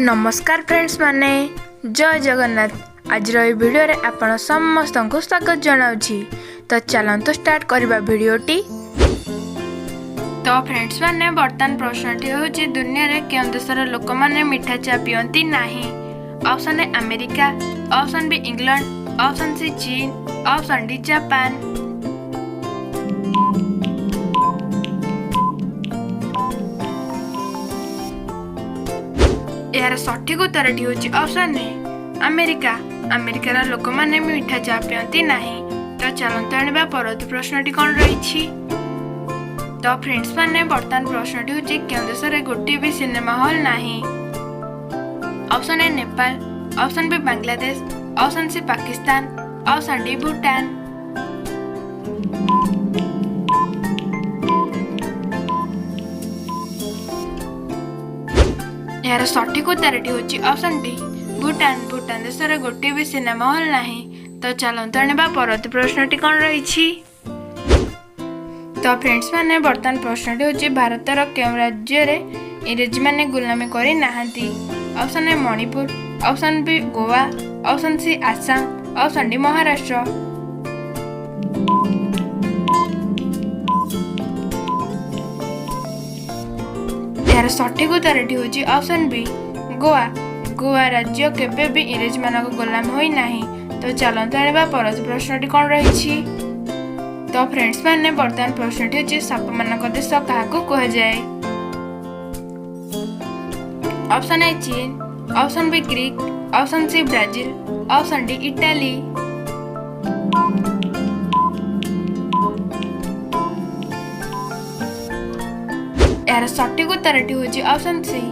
ନମସ୍କାର ଫ୍ରେଣ୍ଡସ୍ ମାନେ, ଜୟ ଜଗନ୍ନାଥ। ଆଜିର ଏହି ଭିଡ଼ିଓରେ ଆପଣ ସମସ୍ତଙ୍କୁ ସ୍ୱାଗତ ଜଣାଉଛି। ତ ଚାଲନ୍ତୁ ଷ୍ଟାର୍ଟ କରିବା ଭିଡ଼ିଓଟି। ତ ଫ୍ରେଣ୍ଡସ୍ ମାନେ, ବର୍ତ୍ତମାନ ପ୍ରଶ୍ନଟି ହେଉଛି, ଦୁନିଆରେ କେଉଁ ଦେଶର ଲୋକମାନେ ମିଠା ଚା ପିଅନ୍ତି ନାହିଁ? Option A America, option B England, option C ଚୀନ, ଅପସନ୍ ଡି ଜାପାନ। ଏହାର ସଠିକ ଉତ୍ତରଟି ହେଉଛି ଅପସନ୍ ଏ ଆମେରିକା। ଆମେରିକାର ଲୋକମାନେ ମିଠା ଚା ପିଅନ୍ତି ନାହିଁ। ତ ଚାଲନ୍ତୁ ଜାଣିବା ପରବର୍ତ୍ତୀ ପ୍ରଶ୍ନଟି କ'ଣ ରହିଛି। ତ ଫ୍ରେଣ୍ଡସ୍ ମାନେ, ବର୍ତ୍ତମାନ ପ୍ରଶ୍ନଟି ହେଉଛି, କେଉଁ ଦେଶରେ ଗୋଟିଏ ବି ସିନେମା ହଲ୍ ନାହିଁ? Option A Nepal, option B Bangladesh, option C Pakistan, option D Bhutan. ଏହାର ସଠିକ ଉତ୍ତରଟି ହେଉଛି ଅପସନ୍ ଡି ଭୁଟାନ। ଭୁଟାନ ଦେଶରେ ଗୋଟିଏ ବି ସିନେମା ହଲ୍ ନାହିଁ। ତ ଚାଲନ୍ତୁ ଜାଣିବା ପରବର୍ତ୍ତୀ ପ୍ରଶ୍ନଟି କ'ଣ ରହିଛି। ତ ଫ୍ରେଣ୍ଡସ୍ ମାନେ, ବର୍ତ୍ତମାନ ପ୍ରଶ୍ନଟି ହେଉଛି, ଭାରତର କେଉଁ ରାଜ୍ୟରେ ଇଂରେଜୀମାନେ ଗୁଲାମୀ କରିନାହାନ୍ତି? Option A Manipur, option B Goa, option C Assam, option D Maharashtra. ଏହାର ସଠିକ ଉତ୍ତରଟି ହେଉଛି ଅପସନ୍ ବି ଗୋଆ। ଗୋଆ ରାଜ୍ୟ କେବେ ବି ଇଂରେଜମାନଙ୍କ ଗୋଲାମ ହୋଇନାହିଁ। ତ ଚାଲନ୍ତୁ ଜାଣିବା ପରବର୍ତ୍ତୀ ପ୍ରଶ୍ନଟି କ'ଣ ରହିଛି। ତ ଫ୍ରେଣ୍ଡସ୍ ମାନେ, ବର୍ତ୍ତମାନ ପ୍ରଶ୍ନଟି ହେଉଛି, ସାପମାନଙ୍କ ଦେଶ କାହାକୁ କୁହାଯାଏ? ଅପସନ୍ ଏ ଚୀନ, option B Greek, option C Brazil, option D Italy. ଏହାର ସଠିକ ଉତ୍ତରଟି ହେଉଛି ଅପସନ୍ ସି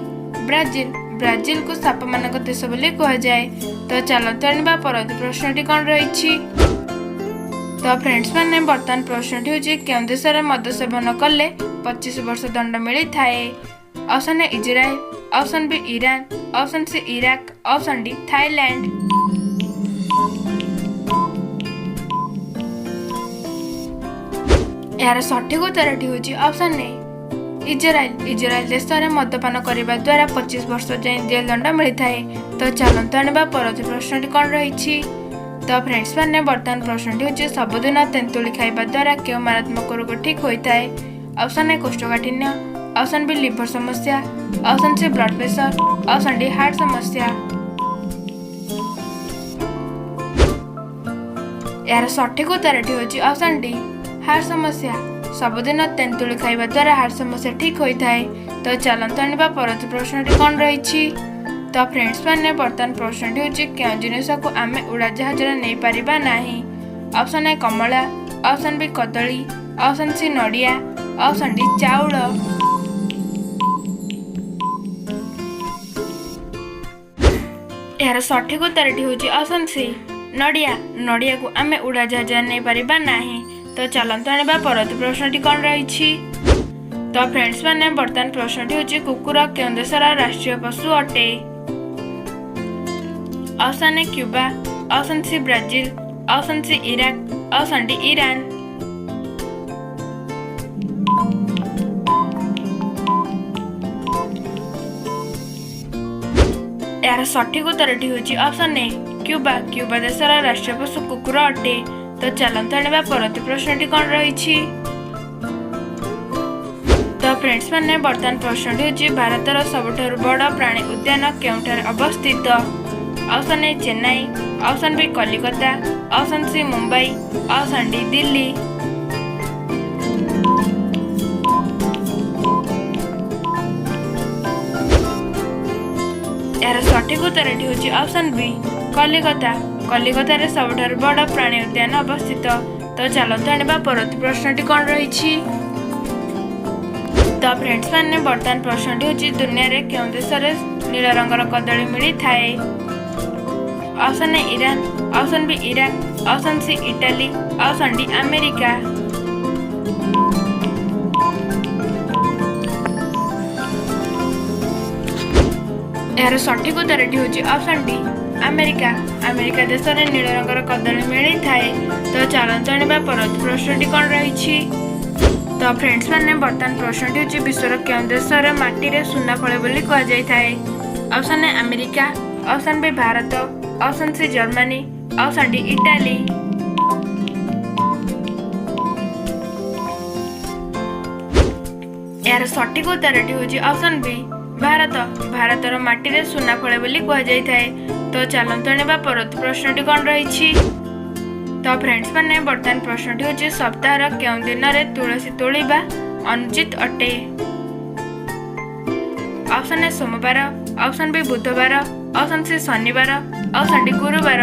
ବ୍ରାଜିଲ। ବ୍ରାଜିଲକୁ ସାପମାନଙ୍କ ଦେଶ ବୋଲି କୁହାଯାଏ। ତ ଚାଲନ୍ତୁ ଜାଣିବା ପରବର୍ତ୍ତୀ ପ୍ରଶ୍ନଟି କ'ଣ ରହିଛି। ତ ଫ୍ରେଣ୍ଡସ୍ ମାନେ, ବର୍ତ୍ତମାନ ପ୍ରଶ୍ନଟି ହେଉଛି, କେଉଁ ଦେଶରେ ମଦ ସେବନ କଲେ 25 ବର୍ଷ ଦଣ୍ଡ ମିଳିଥାଏ? Option A Israel, option B Iran, option C Iraq, option D Thailand. ଏହାର ସଠିକ ଉତ୍ତରଟି ହେଉଛି ଅପସନ୍ ଏ ଇଜ୍ରାଏଲ। ଇଜ୍ରାଏଲ ଦେଶରେ ମଦ୍ୟପାନ କରିବା ଦ୍ୱାରା 25 ବର୍ଷ ଯାଏଁ ଜେଲ ଦଣ୍ଡ ମିଳିଥାଏ। ତ ଚାଲନ୍ତୁ ଜାଣିବା ପରବର୍ତ୍ତୀ ପ୍ରଶ୍ନଟି କ'ଣ ରହିଛି। ତ ଫ୍ରେଣ୍ଡସ୍ ମାନେ, ବର୍ତ୍ତମାନ ପ୍ରଶ୍ନଟି ହେଉଛି, ସବୁଦିନ ତେନ୍ତୁଳି ଖାଇବା ଦ୍ୱାରା କେଉଁ ମାରାତ୍ମକ ରୋଗ ଠିକ୍ ହୋଇଥାଏ? ଅପସନ୍ ଏ କୋଷ୍ଠକାଠିନ୍ୟ, ଅପସନ୍ ବି ଲିଭର ସମସ୍ୟା, option C blood pressure, option D heart ସମସ୍ୟା। ଏହାର ସଠିକ ଉତ୍ତରଟି ହେଉଛି ଅପସନ୍ ଡି ହାର୍ଟ ସମସ୍ୟା। ସବୁଦିନ ତେନ୍ତୁଳି ଖାଇବା ଦ୍ୱାରା ହାର୍ଟ ସମସ୍ୟା ଠିକ୍ ହୋଇଥାଏ। ତ ଚାଲନ୍ତୁ ଜାଣିବା ପରବର୍ତ୍ତୀ ପ୍ରଶ୍ନଟି କ'ଣ ରହିଛି। ତ ଫ୍ରେଣ୍ଡସ୍ ମାନେ, ବର୍ତ୍ତମାନ ପ୍ରଶ୍ନଟି ହେଉଛି, କେଉଁ ଜିନିଷକୁ ଆମେ ଉଡ଼ାଜାହାଜରେ ନେଇପାରିବା ନାହିଁ? Option A Kamala, option B କଦଳୀ, ଅପସନ୍ ସି ନଡ଼ିଆ, ଅପସନ୍ ଡି ଚାଉଳ। ଏହାର ସଠିକ ଉତ୍ତରଟି ହେଉଛି ଅପସନ୍ ସି ନଡ଼ିଆ। ନଡ଼ିଆକୁ ଆମେ ଉଡ଼ାଜାହାଜରେ ନେଇପାରିବା ନାହିଁ। ତ ଚାଲନ୍ତୁ ଜାଣିବା ପରବର୍ତ୍ତୀ ପ୍ରଶ୍ନଟି କ'ଣ ରହିଛି। ତ ଫ୍ରେଣ୍ଡସ୍ ମାନେ, ବର୍ତ୍ତମାନ ପ୍ରଶ୍ନଟି ହେଉଛି, କୁକୁର କେଉଁ ଦେଶର ରାଷ୍ଟ୍ରୀୟ ପଶୁ ଅଟେ? Option A Cuba, option C Brazil, option C Iraq, option D Iran. ଏହାର ସଠିକ ଉତ୍ତରଟି ହେଉଛି ଅପସନ୍ ଏ କ୍ୟୁବା। କ୍ୟୁବା ଦେଶର ରାଷ୍ଟ୍ରୀୟ ପଶୁ କୁକୁର ଅଟେ। ତ ଚାଲନ୍ତୁ ଜାଣିବା ପରବର୍ତ୍ତୀ ପ୍ରଶ୍ନଟି କ'ଣ ରହିଛି। ତ ଫ୍ରେଣ୍ଡସ୍ ମାନେ, ବର୍ତ୍ତମାନ ପ୍ରଶ୍ନଟି ହେଉଛି, ଭାରତର ସବୁଠାରୁ ବଡ଼ ପ୍ରାଣୀ ଉଦ୍ୟାନ କେଉଁଠାରେ ଅବସ୍ଥିତ? Option A Chennai, option B Calcutta, option C Mumbai, option D Delhi. ଏହାର ସଠିକ ଉତ୍ତରଟି ହେଉଛି ଅପସନ୍ ବି କଲିକତା। କଲିକତାରେ ସବୁଠାରୁ ବଡ଼ ପ୍ରାଣୀ ଉଦ୍ୟାନ ଅବସ୍ଥିତ। ତ ଚାଲନ୍ତୁ ଜାଣିବା ପରବର୍ତ୍ତୀ ପ୍ରଶ୍ନଟି କ'ଣ ରହିଛି। ତ ଫ୍ରେଣ୍ଡସ୍ ମାନେ, ବର୍ତ୍ତମାନ ପ୍ରଶ୍ନଟି ହେଉଛି, ଦୁନିଆରେ କେଉଁ ଦେଶରେ ନୀଳ ରଙ୍ଗର କଦଳୀ ମିଳିଥାଏ? Option A Iran, option B Iraq, option C Italy, option D America. ଏହାର ସଠିକ ଉତ୍ତରଟି ହେଉଛି ଅପସନ୍ ଡି ଆମେରିକା। ଆମେରିକା ଦେଶରେ ନୀଳ ରଙ୍ଗର କଦଳୀ ମିଳିଥାଏ। ତ ଚାଲନ୍ତୁ ଜାଣିବା ପରବର୍ତ୍ତୀ ପ୍ରଶ୍ନଟି କ'ଣ ରହିଛି। ତ ଫ୍ରେଣ୍ଡସ୍ ମାନେ, ବର୍ତ୍ତମାନ ପ୍ରଶ୍ନଟି ହେଉଛି, ବିଶ୍ୱର କେଉଁ ଦେଶର ମାଟିରେ ସୁନା ଫଳେ ବୋଲି କୁହାଯାଇଥାଏ? Option A America, option B Bharat, option C Germany, option D Italy. ଏହାର ସଠିକ ଉତ୍ତରଟି ହେଉଛି ଅପସନ୍ ବି ଭାରତ। ଭାରତର ମାଟିରେ ସୁନା ଫଳେ ବୋଲି କୁହାଯାଇଥାଏ। ତ ଚାଲନ୍ତୁ ଜାଣିବା ପରବର୍ତ୍ତୀ ପ୍ରଶ୍ନଟି କ'ଣ ରହିଛି। ତ ଫ୍ରେଣ୍ଡସ୍ ମାନେ, ବର୍ତ୍ତମାନ ପ୍ରଶ୍ନଟି ହେଉଛି, ସପ୍ତାହର କେଉଁ ଦିନରେ ତୁଳସୀ ତୋଳିବା ଅନୁଚିତ ଅଟେ? ଅପସନ୍ ଏ ସୋମବାର, ଅପସନ୍ ବି ବୁଧବାର, ଅପସନ୍ ସି ଶନିବାର, ଅପସନ୍ ଡି ଗୁରୁବାର।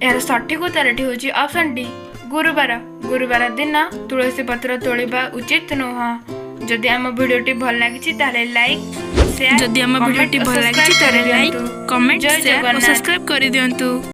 ଏହାର ସଠିକ ଉତ୍ତରଟି ହେଉଛି ଅପସନ୍ ଡି ଗୁରୁବାର। ଗୁରୁବାର ଦିନ ତୁଳସୀ ପତ୍ର ତୋଳିବା ଉଚିତ ନୁହଁ। ଯଦି ଆମ ଭିଡ଼ିଓଟି ଭଲ ଲାଗିଛି, ତାହେଲେ ଲାଇକ୍, ସେୟାର, ଯଦି ଆମ ଭିଡ଼ିଓଟି ଭଲ ଲାଗିଛି, ତାହେଲେ ଲାଇକ୍, କମେଣ୍ଟ, ଜୟ ସେୟାର ଓ ଜଗନ୍ନାଥ। ସବସ୍କ୍ରାଇବ୍ କରିଦିଅନ୍ତୁ।